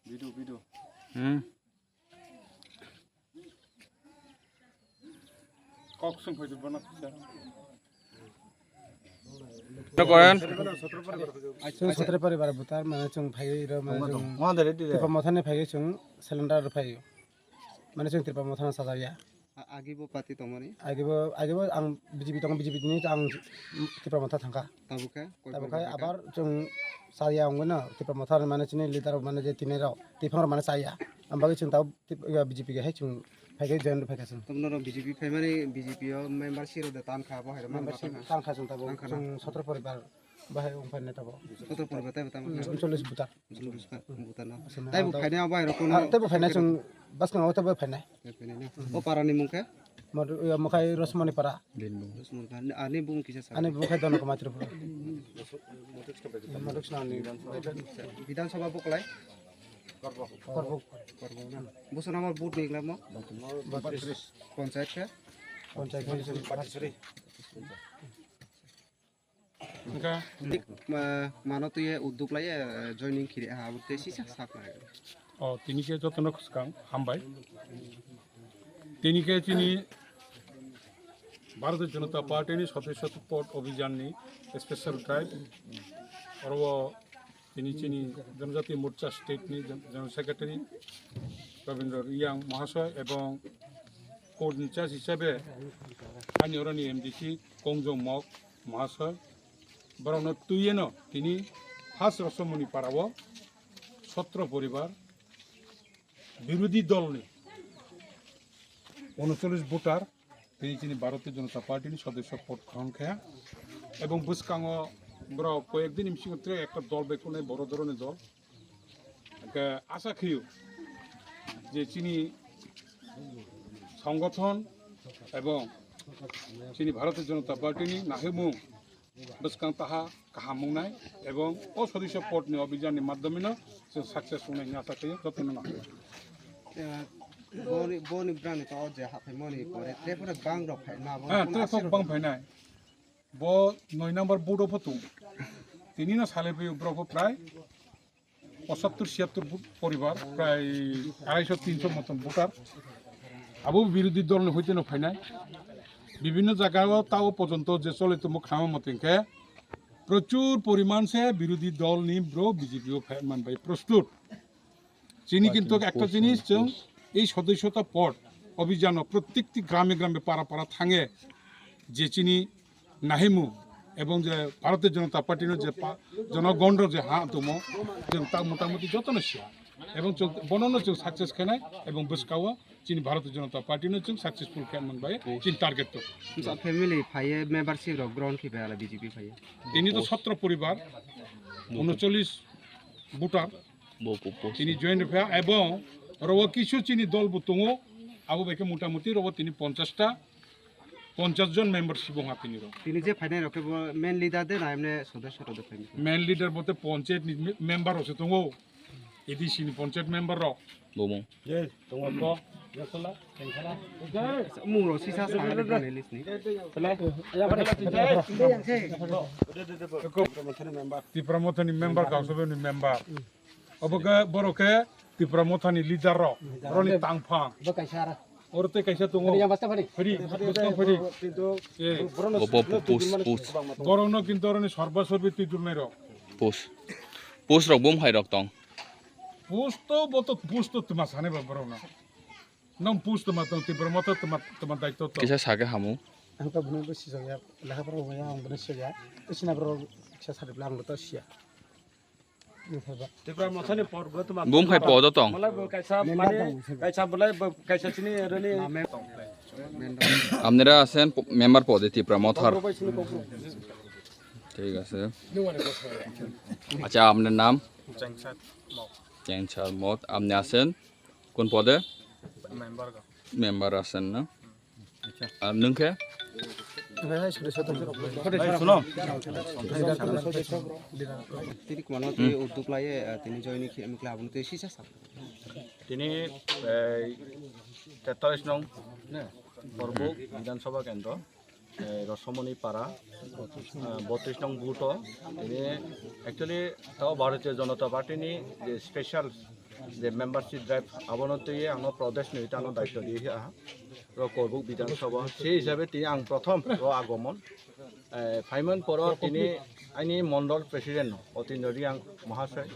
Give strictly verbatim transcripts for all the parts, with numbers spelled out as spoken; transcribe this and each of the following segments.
Video, video. Hmm. Kok sung phai di bono kisa. Ano koyan? Chwng sotro poribar butar, mane chwng phai ro, mane chwng Tipra Mothani phai chwng cylinder phai. Mane chwng Tipra Mothani sajaya. A-, agi bo party tongmani? Agi bo, agi bo ang B J P tong, B J P ni ang Tipra Motha thangkha. Tabuk khe? Tabuk khe abar chwng chaya wngwi no Tipra Motha mane chini leader mane je tini rok, tiphang rok mane chaya. Ang bagwi chwng tabuk Tip-, ya, B J P khe hai chwng phai khe join rw phai kha chwng. Tamo norok B J P phaimani B J P o membership rok de tan kha bo hai rok mano Membership tan kha chwng tabuk, tan kha na? Chwng sotro poribar bahai wng phai nai tabuk. Sotro poribar tei bo tamo kha? Uncholish butar. Butano. Aswk na, tei bo ang phainai abo hai rok kono. Ah, tei bo phainai chwng bwskango tei bo phainai. Tei phainai na. O para ni mung khe? Modu-, ya, Mukhai Rosmoni para. Rosmoni para. Ani bung kisa sa. Ani bung khai Dona Kumar Tripura. Maduk Snani. Bidhan Sabha bo kwlai? Korbok. Korbok na. Bosor number booth ni glamo? Botris. Panchayat khe? Panchayat khe? Hwnkhe ma-, mano twiwi udduk laiwi, eh, joining khiri ha, abo tei sisa sak nai. O, tini khe jotono swkang hambai. Tini khe chini Bharatiya Janata Party ni sodosyo pod obhijan ni special drive. Oro o tini chini Janajati Morcha state ni Gen-, General Secretary Rabindra Riyang Mahasoy ebong coordinator hisabe ani oroni M D C Kongjong Mok Mahasoy, borokno twiwi no tini first Rosomoni para o sotro poribar birodhi dol ni uncholish voter tini chini Bharatiya Janata Party ni sodosyo pod grohon khe, ebong bwskango borok koyek din ni bisingo tre ekta dol bai kunai boro dhoroni dol. Hwnkhe asa khiyo je chini songothon ebong chini Bharatiya Janata Party ni nahimung bwskang taha kaham wngnai ebong o sodosyo pod ni obhijan ni madhyome no chwng success wngnai hwnwi asa khiyo jotono no. Eh, boni, boni brani to o je haphaimani pore tre phano bang rok phaima bo. Ah, tre phano bang phainai. Bo noi number booth o photo. Tini no salai phaio borok bo prai pochattor chiyattor bo-, poribar, prai arai sho tin sho moton voter. Abo birodhi dol ni hoite no phainai. Bibhinno jaga o tao porjonto je chole tongmo khama mote hwnkhe prochur poriman se birodhi dol ni borok B J P o phai man bai prostut. Chini kintu ekta jinis chwng ei sodosyota pod obhijano prottekti grame grame para para thange je chini nahimu ebong je Bharatiya Janata Party no je pa-, jonogon rok je ha tongmo, chwng ta motamuti jotono siya. Ebong chwng bonono chwng success khenai ebong bwskao chini Bharatiya Janata Party no chwng successful khe man bai chini target to. Sa family phaiye membership rok grohon khe bai ala B J P phaiye. Tini to sotro poribar, uncholish voter. Bo po-, post. Tini join rwpha ebong oro o kisu chini dol bo tongo, abo bai khe motamuti oro o tini ponchash ta, ponchash jon member sibo ha tini ro. Tini je phainai rok khe bo main leader de na emne sodosyo rok de phainai? Main leader bote panchayat ni me-, member rok se tongo, A D C ni panchayat member rok. Bo mung. Mung rok sisa sa ni list ni. Tipra Motha ni member, Council ni member. Obo khe borok khe Tipra Motha ni leader rok, borok ni tangphang. Bo kaisa ara. Oro tei kaisa tongo. Ori yang basta phari. Phari, basta phari. Eh. Obo pu-, post, post. Borok no kintu oro ni sorba sorbi twi dulnai rok. Post. Post rok bum hai rok tong. Post to bo to post to tuma sane ba borok no. Nang post tuma tong Tipra Motha tuma, tuma daityo to. Kisa sake hamu. Ang to bini bo sijak ya, lekha pora bo ya, ang bini sijak ya. Sina borok kisa sari bla ang to siya. Tipra Mothani porbo tuma. Bum khai podo tong. Malai bo kaisa mani, kaisa bolai bo kaisa chini rani. আপনারা আছেন প-, মেম্বার পদে টিপ্রা মথার। ঠিক আছে। আচ্ছা, আপনার নাম? চেংচার মগ। চেংচার মগ। আপনি আছেন কোন পদে? মেম্বার। মেম্বার আছেন না? Acha. Ar nwng khe? Tini kwmano twi udduk laiye, tini joini khe emikla abono twi sisa sa. Tini, eh, tetallis nong, ne, Borbuk Bidhan Sabha Kendro, eh, Rosomoni Para, eh, botris nong booth o, tini actually tao Bharatiya Janata Party ni je special je membership drive abono twi ano Pradesh ni ano daityo di ha ro Korbuk Bidhan Sabha se hisabe tini ang prothom ro agomon. Eh, phaiman poro tini ani mondol president no Otindra Reang Mahasai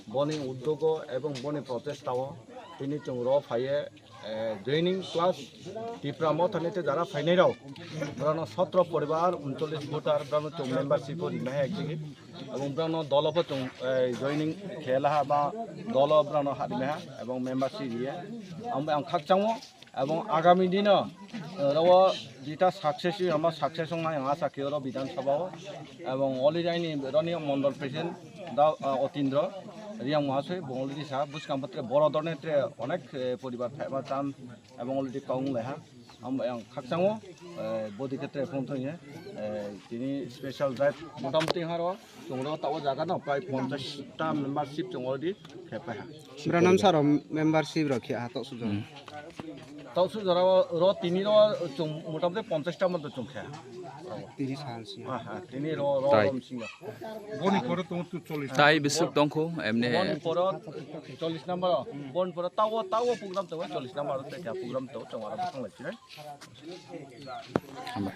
boni uddogo ebong boni prochesta o tini chwng ro phaiye, eh, joining class Tipra Motha ni te jara phainai rok, borano sotro poribar uncholish voter borano chwng membership o rinai hai ekjigi. Ebong borano dolo pho chwng, eh, joining khela ha ba dolo borano ha rinai ha ebong membership riye. Ang, ang khakchangmo ebong agami dino, eh, ro jita success wi hama success wngnai ang asa khe oro Bidhan Sabha o. Ebong already aini roni mondol president da, ah, Otindra Reang Mahasai bo already sa buskang patre boro dorne tre onek, eh, poribar phaima chan ebong already kong leha. Ang, ang khakchango, eh, bodi khe tre phone thangye, eh, tini special drive motamoti haro chwngno tao jaga no prai ponchash ta membership chwng already khe paiha. Bra nam saro membership rok khe ha to sujak. Tao sujak ro tini ro chwng motamoti ponchash ta moto chwng khe. Tini san si. Ha, ha, tini ro, ro Tai. Rom singa. Boni pore tongo tu chollish. Tai bisuk tongkho, emne. Boni pore chollish number o. Boni pore tao, tao program tongo chollish number o, tei kha program tongo, chwng aro bwsang lai sinai. Hambai.